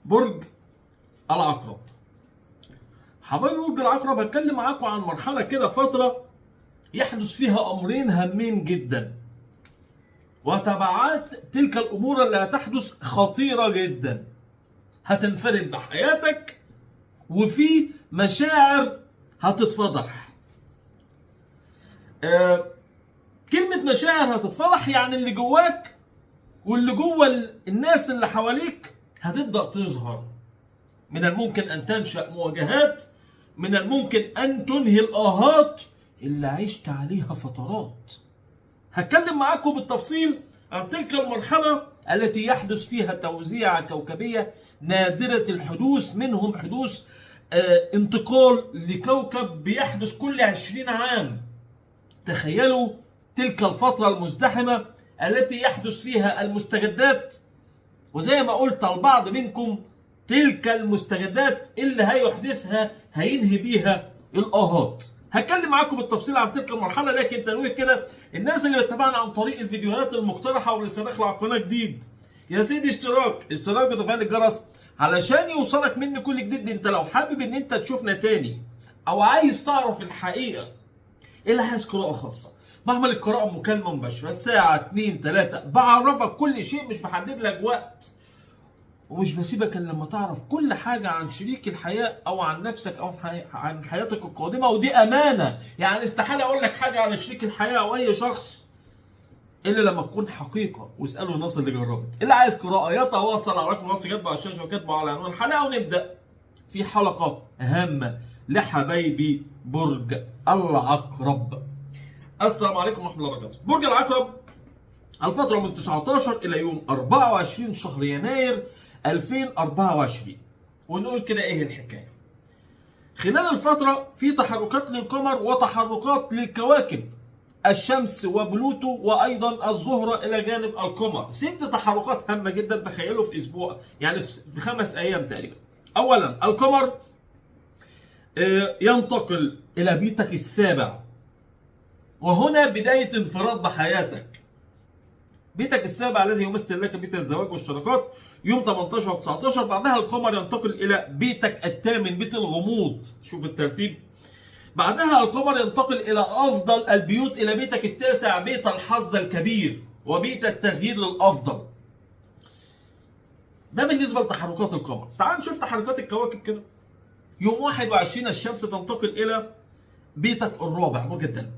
برج العقرب. حبايبي برج العقرب، هتكلم معاكم عن مرحلة كده، فترة يحدث فيها امرين هامين جدا، وتبعات تلك الامور اللي هتحدث خطيرة جدا. هتنفرد بحياتك وفي مشاعر هتتفضح. كلمة مشاعر هتتفضح يعني اللي جواك واللي جوه الناس اللي حواليك هتبدأ تظهر. من الممكن أن تنشأ مواجهات، من الممكن أن تنهي الآهات اللي عشت عليها فترات. هتكلم معاكم بالتفصيل عن تلك المرحلة التي يحدث فيها توزيعة كوكبية نادرة الحدوث، منهم حدوث انتقال لكوكب بيحدث كل 20 عام. تخيلوا تلك الفترة المزدحمة التي يحدث فيها المستجدات، وزي ما قلت البعض منكم تلك المستجدات اللي هيحدثها هينهي بيها الآهات. هتكلم معاكم بالتفصيل عن تلك المرحلة، لكن تنويه كده الناس اللي بتتابعنا عن طريق الفيديوهات المقترحة ولسه داخله على القناة جديد، يا سيدي اشتراك اشتراك وتفعيل الجرس علشان يوصلك مني كل جديد. انت لو حابب ان انت تشوفنا تاني او عايز تعرف الحقيقة، اللي عايز قراءة خاصة بعمل القراءة مكالمة مباشرة الساعة 2 3، بعرفك كل شيء، مش بحدد لك وقت، ومش بسيبك الا لما تعرف كل حاجة عن شريك الحياة او عن نفسك او عن حياتك القادمة. ودي امانة، يعني استحالة اقول لك حاجة على شريك الحياة او اي شخص الا لما تكون حقيقة، واسألوا الناس اللي جربت. اللي عايز قراءة يتواصل على رقم الواتس كاتبه على الشاشة وكاتبه على عنوان الحلقة. ونبدأ في حلقة هامة لحبايبي برج العقرب. السلام عليكم ورحمة الله وبركاته. برج العقرب الفترة من 19 إلى يوم 24 شهر يناير 2024. ونقول كده إيه الحكاية. خلال الفترة في تحركات للقمر وتحركات للكواكب، الشمس وبلوتو وأيضا الزهرة إلى جانب القمر. 6 تحركات هامة جدا، تخيلوا في أسبوع، يعني في 5 أيام تقريبا. أولا القمر ينتقل إلى بيتك السابع، وهنا بداية انفراد بحياتك. بيتك السابع الذي يمثل لك بيت الزواج والشراكات يوم 18 و19. بعدها القمر ينتقل إلى بيتك الثامن، بيت الغموض، شوف الترتيب. بعدها القمر ينتقل إلى أفضل البيوت، إلى بيتك التاسع، بيت الحظ الكبير وبيت التغيير للأفضل. ده بالنسبة لتحركات القمر. تعال نشوف تحركات الكواكب كده. يوم 21 الشمس تنتقل إلى بيتك الرابع برج الدلو.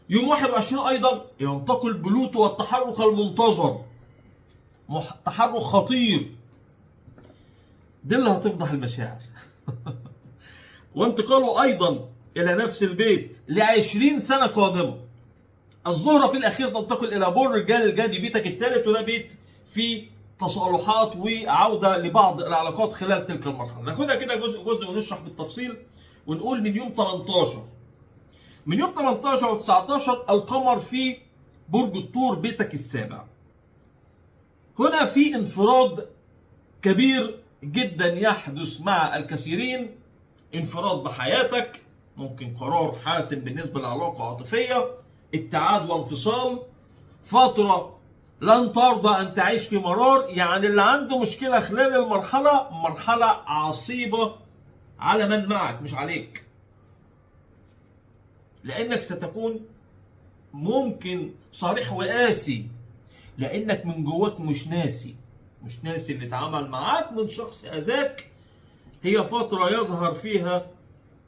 يوم 21 أيضا ينتقل بلوتو، والتحرك المنتظر، تحرك خطير، دي اللي هتفضح المشاعر. وانتقاله أيضا إلى نفس البيت ل20 سنة قادمة. الزهرة في الأخير تنتقل إلى برج الجدي، بيتك الثالث، وده بيت فيه تصالحات وعودة لبعض العلاقات خلال تلك المرحلة. ناخدها كده جزء جزء ونشرح بالتفصيل. ونقول من يوم 18، من يوم 18 و19 القمر في برج الثور بيتك السابع. هنا في انفراد كبير جدا يحدث مع الكثيرين، انفراد بحياتك، ممكن قرار حاسم بالنسبة لعلاقة عاطفية، ابتعاد وانفصال، فترة لن ترضى أن تعيش في مرار. يعني اللي عنده مشكلة خلال المرحلة، مرحلة عصيبة على من معك مش عليك، لأنك ستكون ممكن صريح وقاسي، لأنك من جواك مش ناسي، مش ناسي اللي اتعامل معاك من شخص أذاك. هي فترة يظهر فيها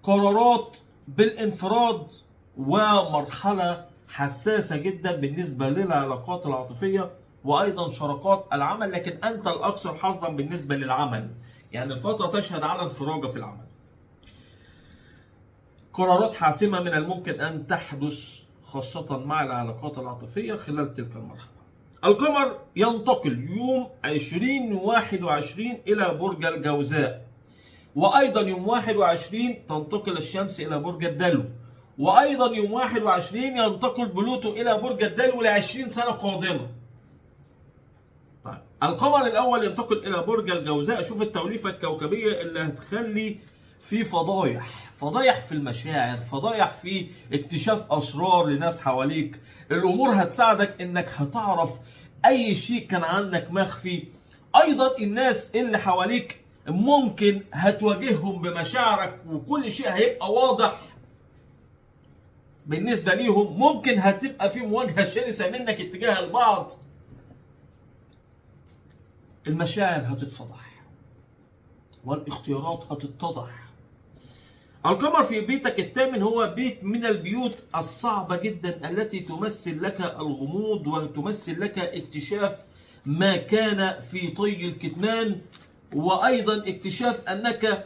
قرارات بالانفراد، ومرحلة حساسة جدا بالنسبة للعلاقات العاطفية وأيضا شراكات العمل، لكن أنت الأكثر حظا بالنسبة للعمل. يعني الفترة تشهد على انفراجة في العمل. قرارات حاسمة من الممكن أن تحدث خاصة مع العلاقات العاطفية خلال تلك المرحلة. القمر ينتقل يوم 20/21 إلى برج الجوزاء، وأيضا يوم 21 تنتقل الشمس إلى برج الدلو، وأيضا يوم 21 ينتقل بلوتو إلى برج الدلو ل20 سنة قادمة. طيب القمر الأول ينتقل إلى برج الجوزاء. شوف التوليفة الكوكبية اللي هتخلي في فضايح، فضايح في المشاعر، فضايح في اكتشاف أسرار لناس حواليك. الأمور هتساعدك إنك هتعرف أي شيء كان عنك مخفي، ايضا الناس اللي حواليك ممكن هتواجههم بمشاعرك وكل شيء هيبقى واضح بالنسبة ليهم. ممكن هتبقى في مواجهة شرسة منك اتجاه البعض. المشاعر هتتفضح والاختيارات هتتضح. القمر في بيتك الثامن هو بيت من البيوت الصعبة جدا التي تمثل لك الغموض وتمثل لك اكتشاف ما كان في طي الكتمان، وأيضا اكتشاف أنك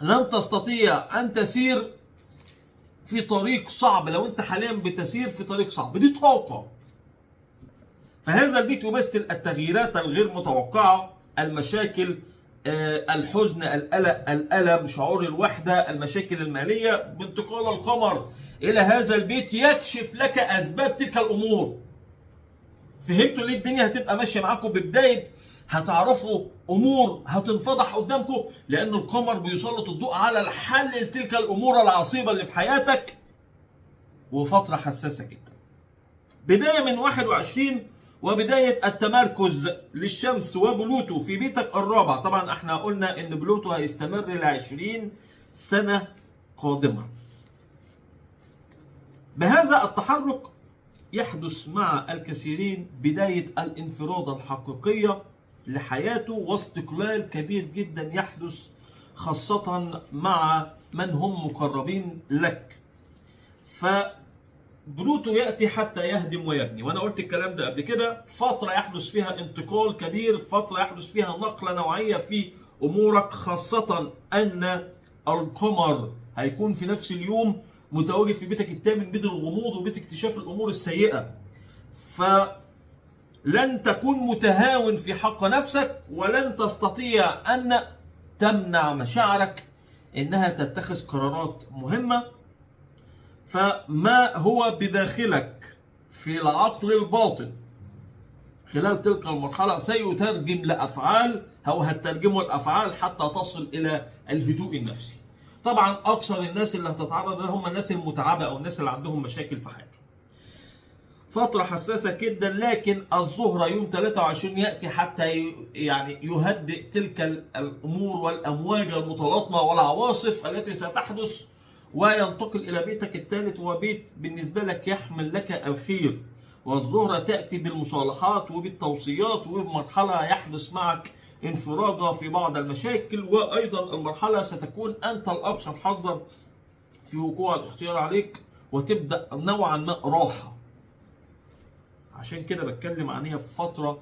لن تستطيع أن تسير في طريق صعب لو أنت حاليا بتسير في طريق صعب. دي طاقة. فهذا البيت يمثل التغييرات الغير متوقعة، المشاكل، الحزن، القلق، الألم، شعور الوحدة، المشاكل المالية. بانتقال القمر إلى هذا البيت يكشف لك أسباب تلك الأمور. فهمتوا ليه الدنيا هتبقى ماشية معاكم؟ ببداية هتعرفوا أمور هتنفضح قدامكم، لأن القمر بيسلط الضوء على الحل لتلك الأمور العصيبة اللي في حياتك، وفترة حساسة جدا. بداية من 21 وبداية التمركز للشمس وبلوتو في بيتك الرابع. طبعا احنا قلنا ان بلوتو هيستمر ل20 سنة قادمة. بهذا التحرك يحدث مع الكثيرين بداية الانفرادة الحقيقية لحياته، واستقلال كبير جدا يحدث خاصة مع من هم مقربين لك. فبلوتو يأتي حتى يهدم ويبني، وأنا قلت الكلام ده قبل كده. فترة يحدث فيها انتقال كبير، فترة يحدث فيها نقلة نوعية في أمورك، خاصة أن القمر هيكون في نفس اليوم متواجد في بيتك الثامن، بيت الغموض وبيت اكتشاف الأمور السيئة. فلن تكون متهاون في حق نفسك، ولن تستطيع أن تمنع مشاعرك إنها تتخذ قرارات مهمة. فما هو بداخلك في العقل الباطن خلال تلك المرحلة سيترجم لأفعال، أو هترجمه الأفعال حتى تصل إلى الهدوء النفسي. طبعا أكثر الناس اللي هتتعرض لها هم الناس المتعبة أو الناس اللي عندهم مشاكل في حياتهم. فترة حساسة جدا، لكن الزهرة يوم 23 يأتي حتى يعني يهدئ تلك الأمور والأمواج المتلاطمة والعواصف التي ستحدث، وينتقل إلى بيتك الثالث، وبيت بالنسبة لك يحمل لك الخير. والزهرة تأتي بالمصالحات وبالتوصيات، وبمرحلة يحدث معك انفراجة في بعض المشاكل، وأيضا المرحلة ستكون أنت الأكثر حظا في وقوع الاختيار عليك، وتبدأ نوعا ما راحة. عشان كده بتكلم عنها في فترة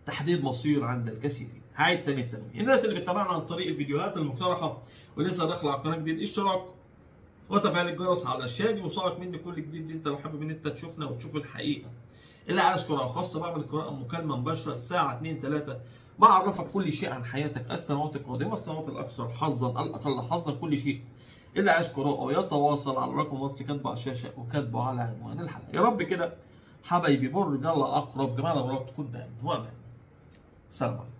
تحديد مصير عند الكثيرين. هعيد تاني التنويه، الناس اللي بتتابعنا عن طريق الفيديوهات المقترحة ولسه داخله على القناة جديد، اشتراك وتفعيل الجرس علشان يوصلك مني كل جديد. انت لو حابب ان انت تشوفنا وتشوف الحقيقة. اللي عايز قراءة خاصة بعمل قراءة مكالمة مباشرة الساعة 2-3، بعرفك كل شيء عن حياتك، السنوات القادمة، السنوات الاكثر حظا، الاقل حظا، كل شيء. اللي عايز قراءة يتواصل على الرقم وصي كاتبه على الشاشة وكاتبه على عنوان الحلقة. يا رب كده حبايبي برج الله اقرب جمال ابراج تكون بأمن وامان. سلام عليكم.